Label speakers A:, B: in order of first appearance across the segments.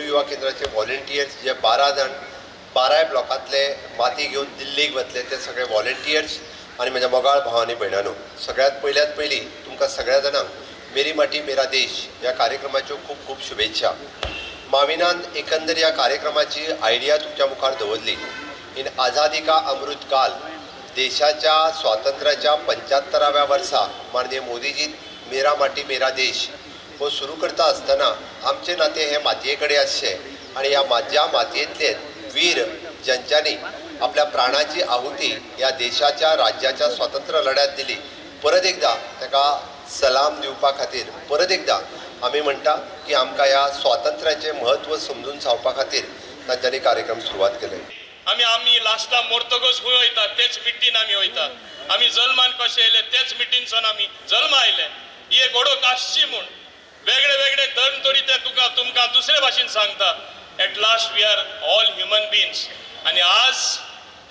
A: युवा केंद्राचे व्हॉलेंटियर्स जे 12 जाण बाराय ब्लॉकांतले माती घेवन दिल्लीक वतले ते सगळे व्हॉलेंटियर्स आनी म्हज्या मोगाळ भाव आनी भयणांनो, सगळ्यांत पयल्यात पयलीं तुमकां सगळ्या जाणांक मेरी माटी मेरा देश ह्या कार्यक्रमाच्यो खूब खूब शुभेच्छा. माविनान एकंदर ह्या कार्यक्रमाची आयडिया तुमच्या मुखार दवरली. इन आझादी का अमृत काल, देशाच्या स्वातंत्र्याच्या 75व्या वर्सा माननीय मोदीजी मेरा माटी मेरा देश हो सुरू करता आसतना आमचें नातें हें मातये कडेन आसचें आनी ह्या माझ्या मातयेंतले वीर ज्यांच्यांनी आपल्या प्राणाची आहुती ह्या देशाच्या राज्याच्या स्वातंत्र्य लढ्यात दिली, परत एकदा ताका सलाम दिवपा खातीर परत एकदा आमी म्हणटा की आमकां ह्या स्वातंत्र्याचें म्हत्व समजून सांगपा खातीर तांच्यांनी कार्यक्रम सुरवात केले.
B: आमी आमी लास्टा मरतकच खंय वयता? तेच मिट्टीन आमी वयता. आमी जल्मान कशे येयले, तेच मिट्टीनसून आमी जल्मा आयले. ही एक वळख आसची म्हूण वेगळे वेगळे धर्म तरी ते तुका तुमकां दुसरे भाशेन सांगता. At last we are all human beings. आनी आज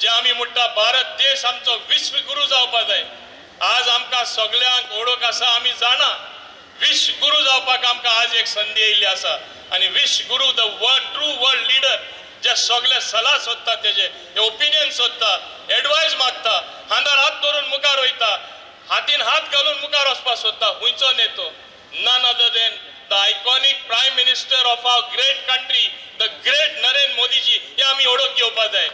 B: जे आमी म्हणटा, भारत देश आमचो विश्वगुरू जावपा जाय. आज आमकां सगल्यांक वळख आसा, आमी जाणा, विश्वगुरू जावपाक आमकां आज एक संदी येयल्ली आसा. आनी विश्वगुरू, the world, true world leader, जे सगळे सलाह सोदता, तेजे ओपिनियन सोदता, एडवायस मागता, खांदार हात धरून मुखार वयता, हातीन हात घालून मुखार वचपाक सोदता, खंयचो नेतो? None other than the iconic Prime Minister of our great country, the great Narendra Modiji. हे आमी वळख घेवपा जाय.